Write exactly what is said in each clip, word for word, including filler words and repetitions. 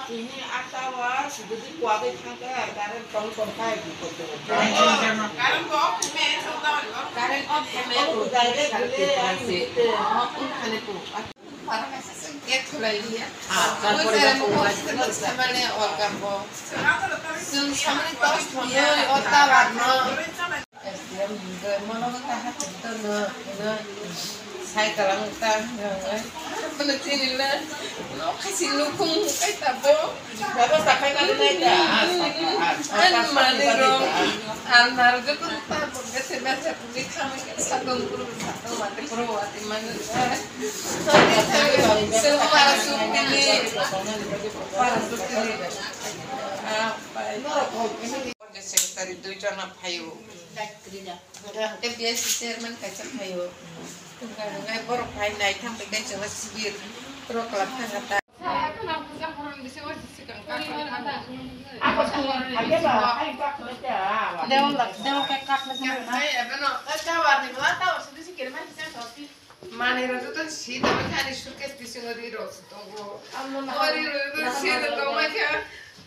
Tini atta wa sugudi kuagwi thangkha, current tong tong khai di koto. Current off heme, current off heme. Omo direct gule ang dite. Off heme ko. Para kaisa se gate khulai liya. Ah, oi, tarpore jara ba mo ko ko samane organ bo. Sung samane tos mo oi, otta warno. S D M hingke mono wngkha hati tono, ino sai kalang ta, ino chini le, no kasi nukung kai tabo. Bebosta khai nang nai da. Ani mani ro, almar joto ta bo bese bese puli khama ke sadong puru sadong mate puru wati mani. Sung para sukili, para sukili. Ah, pai. Secretary dui jona phaio. Hwnkhe B I C chairman kaisa phaio. Hwnkhe borok phai nai thang bai khe chwngno sibir. Borok kwlap thang kha ta. Manwi rok joto si tongwi kha, ani suitcase bisingo ri rok se tongo. O ri rok joto si tongwi kha,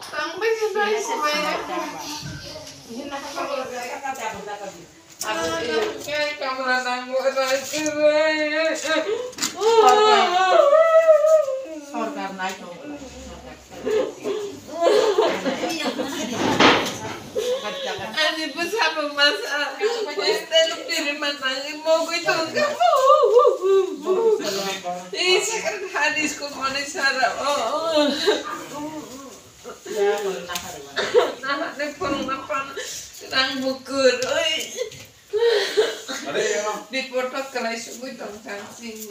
tongwi kha, tongwi kha. Abo khe kamla nango, rajiroi. Sorkar, sorkar nai tongo. Ani bwsabo masa hostel piri manangwi mogwi tongkha. Ih, second hand school manwi sara. Nahani phone na pan rang bukur, oi. Report to kalai sugui tongkha sini.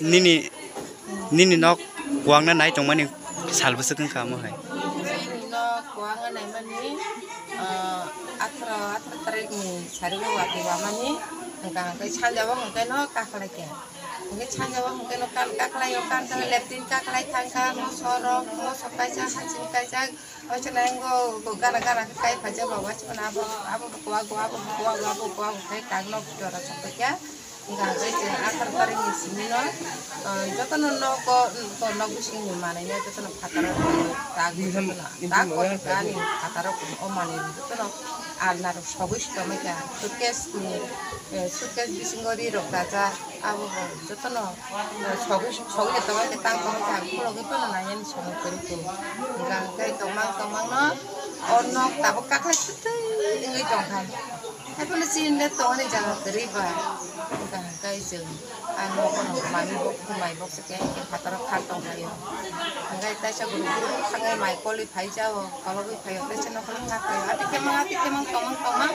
Nini, nini nok kwangna nai tongmani sal bwswk wngkha omo hai? Nini nok kwangna naimani, ah, atharo, atharo tarikni sarigo watwi wamani, hwnkha hwnkhe sanjao hwnkhe no kakhlai khe. Hwnkhe sanjao hwnkhe no kan kakhlai o, kan kakhlai leptin kakhlai thangkha, moso rok, moso kaisa, haching kaisa, Oichonai wngkha, gana gana khe kai phaijak ba, oichonai abo, abo bo kuago, abo bo kuago, abo bo kuago khe kak nok jora chaphaikha. Hwnkha hwnkhe chwng atharo tarikni simi no, ah, jotono nogo, nok bisingni manwino jotono phataro tak jotono tak ani phataro o manwi jotono alna rok sogwi se tongmani kha. Suitcase ni, eh, suitcase bisingo ri rok dajak. Abo bo jotono, eh, sogwi, sogwi tongmani khe tang tongmani khe ang khulogwi phano nainani somoi kwrwi khe. Hwnkha hwnkhe tongmang tongmangno o nok tabuk kaklai swtwi wngwi tongkha. Haiphano chini le tongmani jaga kwrwi ba. Hwnkha hwnkhe chwng a nokhorno manwi bo khumai boksa khe phataro kha tongkhaio. Hwnkhe taisa guruk guruk thangwi mai kolwi phaijao, kologwi phaio, teisa nokhorwi kha phaio. Ati khe mang, ati khe mang, tongmang tongmang,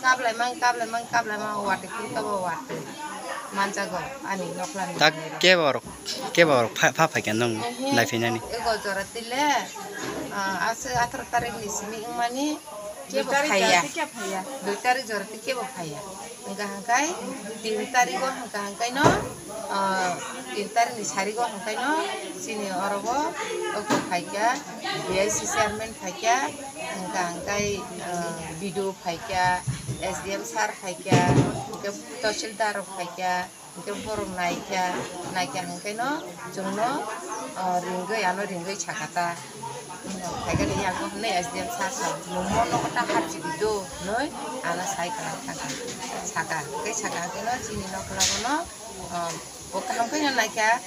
kablai mang, kablai mang, kablai mang, watwi phuru tobo watwi. Manjago ani nokhorni. Tak kebo rok, kebo rok pha, pha phaikha nwng Ehe. Naiphainani? Ego jora tile, ah, aswk atharo tarikni simi wngmani kebo phaiya. Dui tarik jora tile kebo phaiya. Hwnkha hwnkhe tin tarigo hwnkha hwnkhe no, ah, tin tarikni sarigo hwnkhe no chini orogo oko phaikha, B I C chairman phaikha, hwnkha hwnkhe, ah, B D O phaikha, S D M sir phaikha, hwnkhe tahsildar rok phaikha. Hwnkhe borok naikha, naikha hwnkhe no chwngno, ah, ringwi, ano ringwi sakha ta. Phaikhe yago hwnwi S D M sir sa, "Nwng mo nogo ta hapchidi do," hwnwi ano sai kwlai thangkha. Sakha, hwnkhe sakha hwnkhe no chini nokhlago no, ah, bo kaham khe no naikha,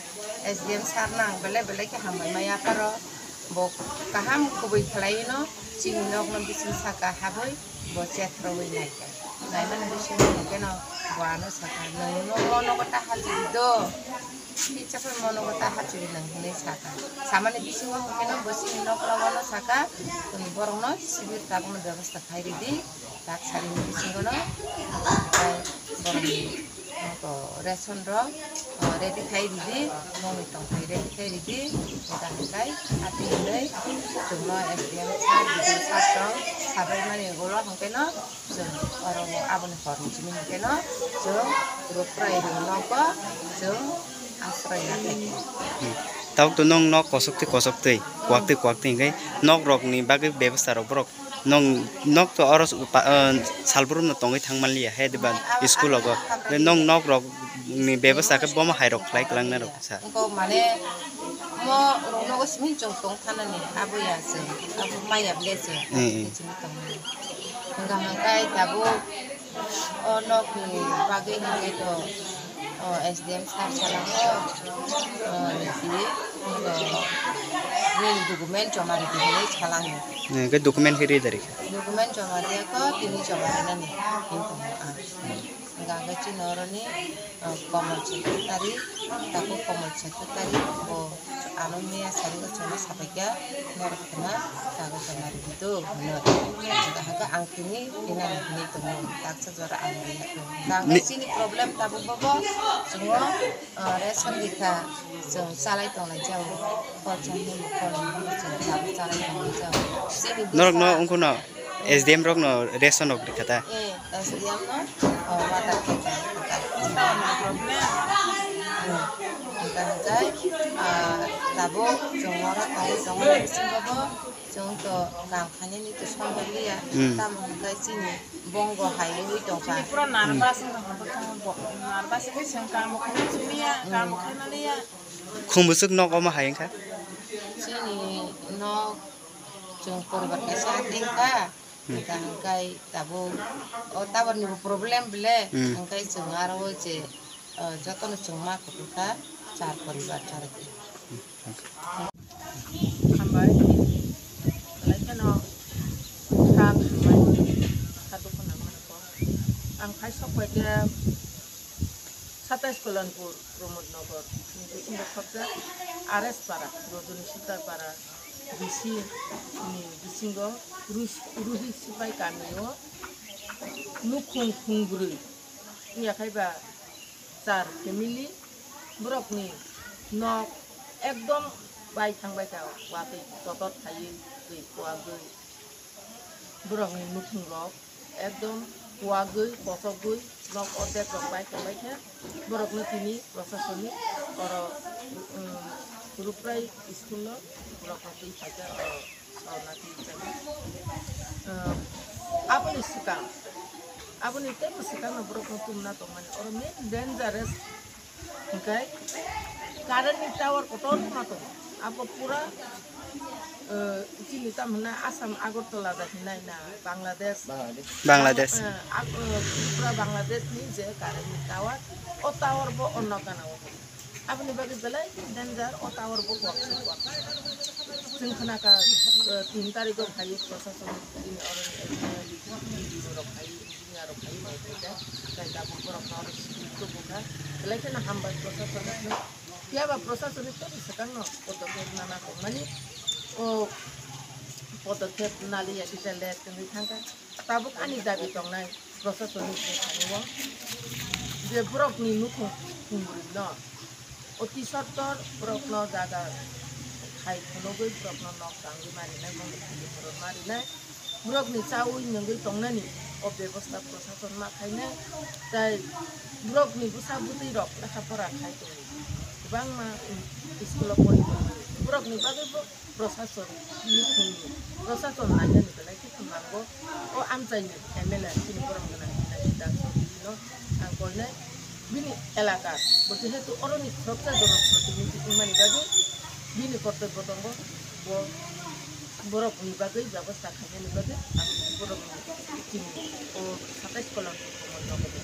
S D M sir no ang belai belai khe hambai maya pharo, bo kaham kubui khlaiwi no chini nokno bising saka habwi bo chet rwui naikha. Naimani bisingo hwnkhe no bo ano sakha, "Nwng no mo nogo ta hachidi do, teacher bai mo nogo ta hachidi nwng," hwnwi sakha. Samani bisingo hwnkhe no bo chini nokla wano sakha, "Borokno sibir tabukno bebosta khai ridi, tak sarini bisingo no," hwnkhe borokni ration rok, ah, ready khai ridi, nokni tongthai ready khai ridi, hwnkha hwnkhe ati hwnwi chwngno S D M sir, D D O sir tong sabaimani ulo hwnkhe no chwng oro o aboni horni simi hwnkhe no chwng Ruprai rwng nogo chwng asroi na khaikha. Hmm. Tabuk to nwng nok kosok twi kosok twi, kuak twi kuak twi hwnkhe nok rokni bagwi bebosta rok borok Nwng nok to oro pa-, ah, salbrum no tongwi thang manliya he diba school rogo. Nwng nok rok ni bebasta khe bomo hai rok khlai kwlang na rok sa. Wngkok mane mo rok nogo simi chwng tong thanani abo ya chwng abo maya ble chwng. Hmm, hmm. Chini tongmani. Hwnkha hwnkhe tabuk o nokni bagwi hwnkhe to, o, S D M sir salango, o, nini, o, nini document joma ridi hinwi salango. Nini khe document khe rida rikha? Document joma riyakho, tini joma rinani hinwi tongo ang. Hwnkha hwnkhe chini oroni, o, Komol secretary, tabuk Komol secretary bo Ano miya sari o chwngno sabaikha, norok khna kagojo narwgwi do hwnwi. Hwnkha hwnkhe ang tini rinani hinwi tongo, taksa jora ang riya. Hwnkha hwnkhe Ni- chini problem tabuk bobo chwngno, ah, ration rikha, chwng chalai tonglai jao. Khorsa hinwi khorsa hinwi chwng tabuk chalai tonglai jao. Chini Norokno bwsa wngkhuno S D M rokno ration rok rikha ta? Eh, S D M no, oh, water khe ta. Hmm. Hwnkha hwnkhe, ah, tabuk chwng oro tongo, tongo bisingo bo chwng to kam khainani to songwk liya. Hmm. Tamo hwnkhe chini bongo hai wngwi tongkha. Chini pura nervous wngkha, nervous wngwi chwng kamo khaina chwng liya, kamo khaina liya. Khum bwswk nok omo hai wngkha? Chini nok chwng poribar kaisa atwi wngkha. Hmm. Hwnkha hwnkhe tabuk o tower ni bo problem bele, hmm, hwnkhe chwng aro o je, o, jotono chwng ma kuphurkha char poribar char. Hambai, belai kheno kha hambai, kha dukhu nangmani kok. Ang khai sok bai khe satais Kalanpur, Pramod Nagar, ni bisingo khorsa R S Para, Rajni Sundar Para, B C ni bisingo Rus-, Ruhi Sipai kamio nukhung khungbrwi wngya khai ba char family, borokni nok ekdom bai thang bai kha, watwi totot khaiwi twi kuagwi. Borokni nukhungrok ekdom kuagwi, kochogwi, nok ordekrok bai tongbaikha. Borokno tini prosasonik oro, um, Ruprai school-o borokno twi phaikha, oro, oro na twi phaikha. Um, aboni swkang, aboni teibo swkangno borokno tumna tongmani oro main dangerous. Hwnkhe current ni tower kotor ma tongo. Abo pura, eh, chini tamo hwnna Assam Agartala da hinai na Bangladesh. Bangladesh. Eh, ag-, eh, pura Bangladesh ni je current ni tower, o tower bo onno gana o. Aboni bagwi belai danger, o tower bo kuak se kuak. Chwng khna kha, eh, tin tarikh o phaiwi prosason ni oro ni, eh, D D O rok phaiwi. Engineer rok phaiwi naikha, tei tabuk borok no oro simi tubu kha. Belai kheno hambai prosason no. Phiya ba prosason ni tei swkang no podokep nana tongmani. O podokep naliya kisa late wngwi thangkha. Tabuk ani dabi tongnai prosason ni thani o je borok ni nukhung khumbrwi no. Oti sottor borokno jaga khai phunugwi borokno nok tangwi marinai, bono khili phuru marinai. Borokni chaui nungwi tongnani o bebosta prosason ma khainai. Tai borokni bwsa bwtwi rok lekha pora khai tongo. Kwbangma school o pori tongo. Borokni bagwi bo prosason, nukhungni prosason nainani belai khe thumnango. O amchaini M L A chini borom gwnang Hinai Sita Chowdhury no ang koinai bini elaka bo jehetu oroni khoroksa jono protinidhi wngmani bagwi bini kortobbo tongo, bo borokni bagwi bebosta khainani bagwi ang borokni chini o satais kolom ni khumui nogo bo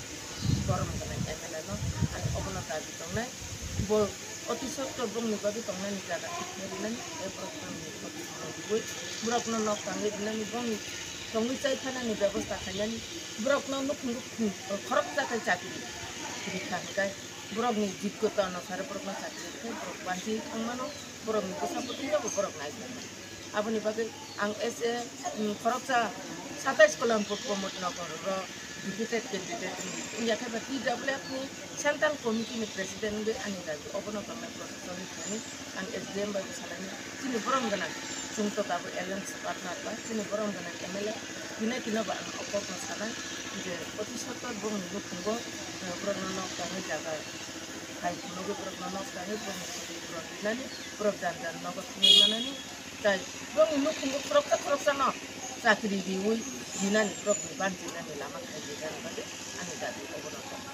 borom gwnang M L A no ang obono dabi tongnai. Bo oti sotto bongni bagwi tongnani jaga thik khe rinani tei borok bongni bagwi borokno nok tangwi rinani bongni tongwi chai phanani bebosta khainani, borokno nukhungo khoroksa khe chakri rikha hwnkhe, borokni jigota anusare borokno chakri rikha, borok banchi thangmano, borokni bwsa bwtwino bo borok naijakmani. Aboni bagwi ang as a, um, khoroksa satais Kalyampukur Pramod Nagar ro deputed candidate wngya khe ba T W F ni central committee ni president wngwi ani dabi obono tongnai proshasoni thani ang S D M bai bwsalaini chini borom gwnang chwng to tabuk alliance partner ba chini borom gwnang M L A Pinaki no bo ang o kokno sanai je oti sottor bongni nukhungo, eh, borokno nok tangwi jaga hai phunugwi borokno nok tangwi bongni sotwi borok rinani borok jan jan nogo thangwi manani. Tai borokni nukhungo khoroksa khoroksano chakri riwi rinani, borokni banjinani lama khaijak bagwi ani dabi obono tong.